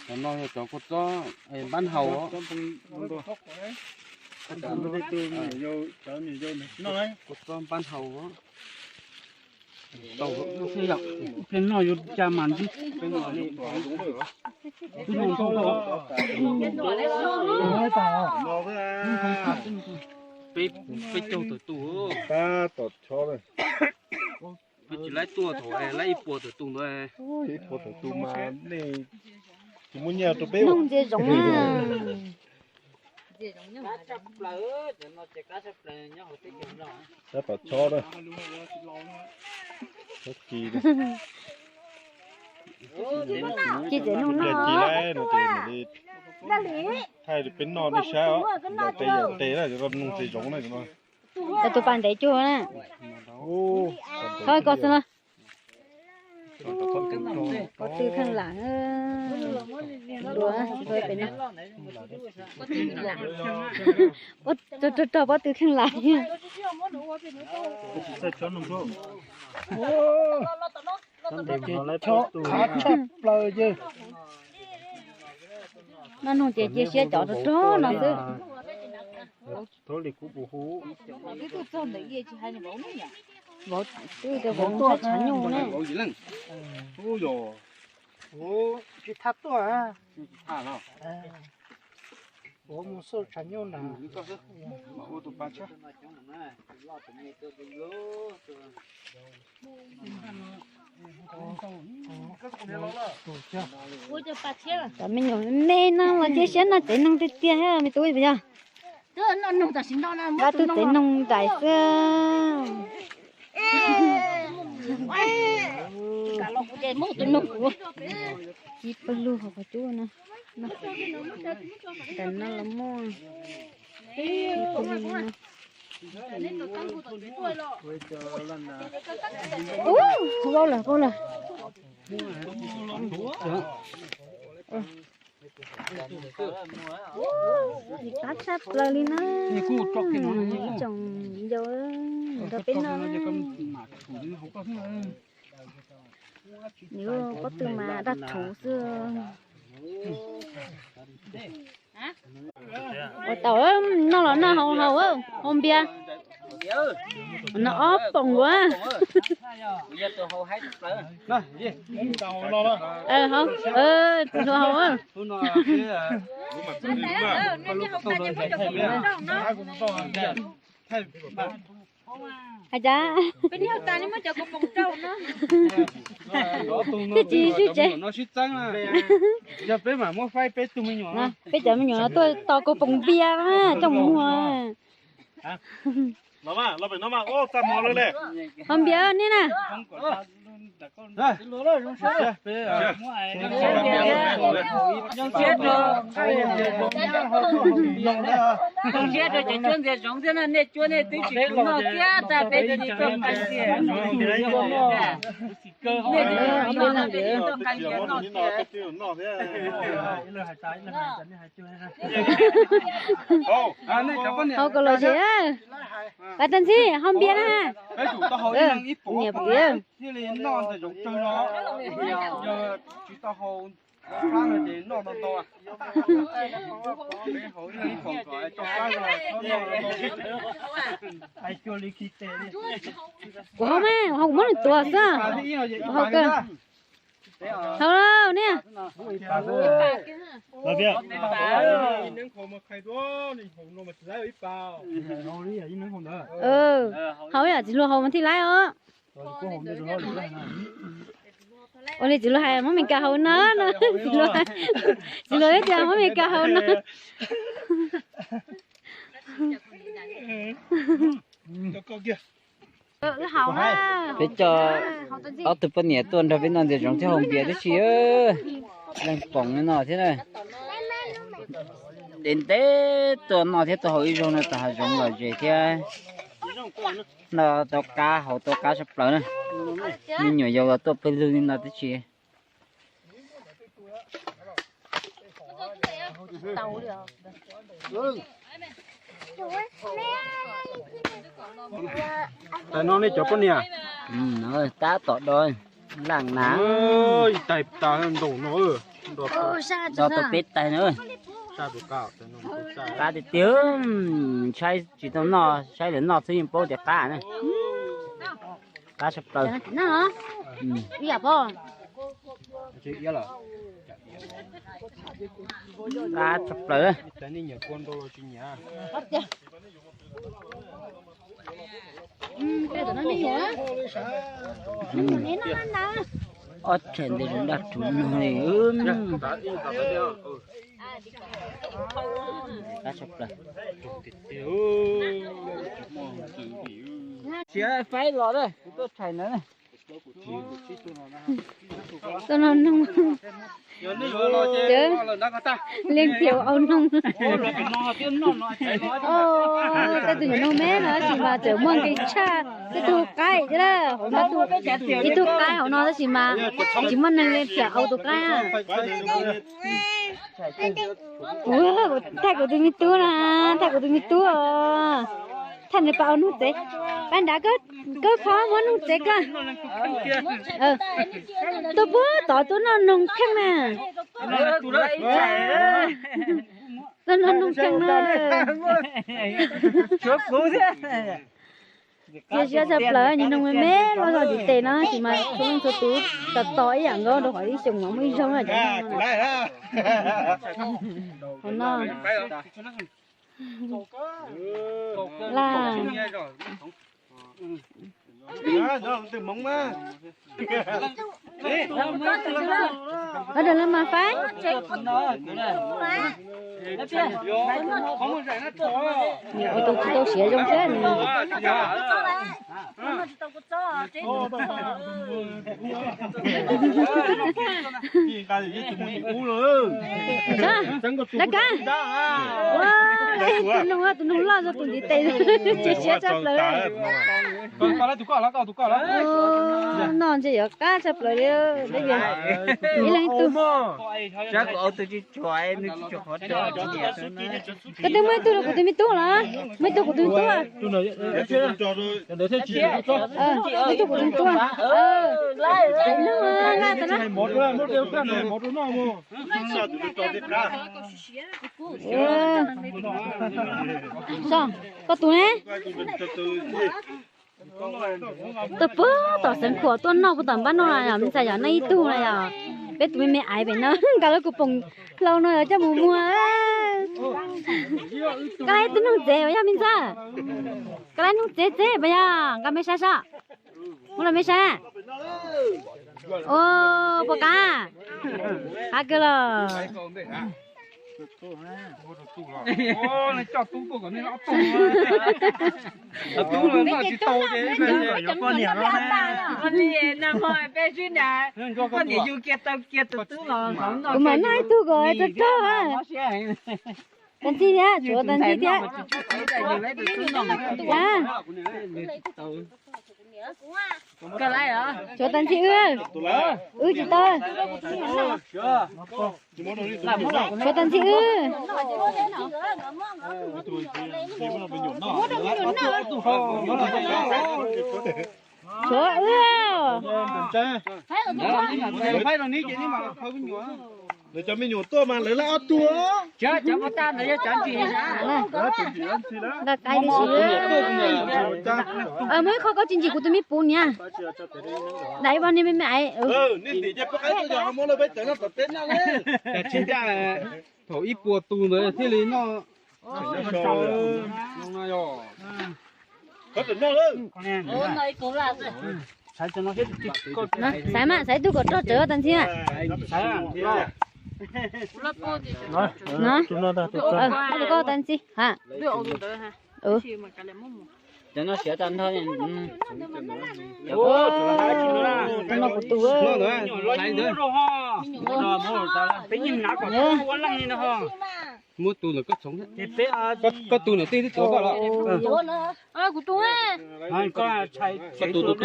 Cov no yog cov kua txob npab hau. Kua txob npab hau. Tau, ib pliag noj yuav tsa mas ntsib. Peb caug tawm tus. Peb tsis laib tuaj thaum laib ib puas tawm tus ntawd. Ib puas tawm tus mas nej tsis muaj nyiaj rau peb. Noog ntxias zoov na. Tab tom chob na. Chob ci. Ci txawm nug no. Ci lawm no ces mam li thaij peb noj nej saib os. Yam tes yam tes na, noog ntxias zoov na. Tus pas ntev cuag na. Thov koj xwb na. Pob tw kheej lam. Dua pem no. Rog rog pob tw kheej lam. Chob khav tshaj plaws ces. Noj noog ces cia siab cov rog rog no xwb. Vauv twb tias vauv tshav nyuj ne. Tsis thaj tuaj. Vauv mus xauj tshav nyuj na. Cov me nyuam me no los cia siab noj tsev noog tiag tiag me tub puas yog? Pab tug tsev noog nraim xwb. Ib pawg lug hauv qhov cub no. Nraim no los muaj. Ub, vau lawm, vau lawm. Qab tshaj plaws li na. Tsoom yau nrog peb noj. Nws pob tw mas daj rhuv xwb. Ua tau, noj los noj, haus haus, haus npias. No ob poom nkuav. Haus, tus hluas haus. Hais cas? Twb tsis sib tsev. Yog peb mam muab faib peb tug me nyuam. Peb cov me nyuam no tuaj tos kaus poom npias na coj mus muag. Haus npias nej na. Zoo siab rau cov cuab ntxias zoov thiab na, nej cuab nej twb tsis noj thiab tag peb tsis tuaj qee ntxias. Haus kom lom zem. Pab Tag Ntxhib, haus npias na. Niam piav. Kuv haus mas, haus kuv muab nws tuav xwb. Haus lauj niam. Haus yam txiv hluas haus mas thiaj laib os. Ua li txiv hluas hais muab Mes Kas haus no no. Txiv hluas, txiv hluas tias muab Mes Kas haus no. Peb coj ob tug poj niam tuaj nrog peb noj ntxias zoov thiab haus npias tib si. Leej poom no thiab na. Ntev ntev tuaj noj thiab tuaj haus ib zaug no tau hav zoov lom zem thiab. Noj tau qab haus tau qab tshaj plaws na. Me nyuam yaus los tuaj pawg lug li no tib si. Tais no nej cov poj niam. Tab tom do. Laj nas. Tais tas ntaus no, ntaus tau peb tais na. Qab tiag tiag, saib tsis tau noj, saib lawv noj xwb yeej paub tias qab na. Qab tshaj plaws. Qab tshaj plaws. Ob tshais ntawd zoo daj rhuv no li. Qab tshaj plaws. Siav faib los na, kuv tuaj tshais ntawd. Tuaj noj noog. Cov leej txiv au noog. Tej tus nyuam noog me no tab sis mas tseem muaj nqi tshaj tej tug qaib thiab na. Hauv no ib tug qaib hauv no tab sis mas tsis muaj neeg li, txiv au tus qaib. Ua, thaij kuv tus me tub na, thaij kuv tus me tub os. Thaij nws pab ua noog tsev. Pab nrad koj khob muab noog tsev koj. Tuaj puag tod tuaj noj noog kheej na. Tuaj noj noog kheej na. Txiav siab tshaj plaws, nyuam noog me me los zog ntiv tes no tab sis mas txhua leej txhua tus tos tos ib yam nkaus rau qhov ib xyoos mas muaj ib zaug na cov noog no. Hauv no. Laj. Ua rau laj mas faib. Ua tau tsis tau siav zoo thiab. Laj kab, tus noog, tus noog loj zog tus ntiv tes, txiav siab tshaj plaws. Noj ntshe yuav qab tshaj plaws li. Ib leeg ib tug. Koj twb muaj ib tug rau kuv tus me tub los? Muaj ib tug kuv tus me tub. Muaj ib tug kuv tus me tub. Koj tus ne? Tuaj puag tom Xeev Khuam tuaj noj puag tom npab no na yom, me ntxhais yom, noj ib tug na yom. Peb tus me me aiv pem no nqa lub kuv poom hlau no coj mus muag. Koj laib tus noog tsev uas yog me ntxhais. Koj laib noog tsev tsev pas yog nqa me sab sab. Muab los me sab. Ua, puas qab? Qab kawg los. Kuv mam noj ib tug kom rog rog. Tag ntsig thiab, tshuav tag ntsig thiab. Tshuav tag ntsig wb. Wb tsis tau. Tshuav tag ntsig wb. Tshuav wb. Lawv cov me nyuam tuaj mas lawv laj ob tug. Nqa qaib tib si. Muaj ib qho koj tsis ntsim kuv tus me puv niam. Dais ib vog niag me me aiv. Thaum ib puas tus ntawd thiaj li noj. Xaiv mas, xaiv tug kom rog tsawv tag ntsig. Koj tag ntsig ha. Cov no siav tag nrho. Tus no kuv tus. Muab tus ntawm koj txhoov. Koj tus niam tij twb tuav koj los. Koj tus tus twg?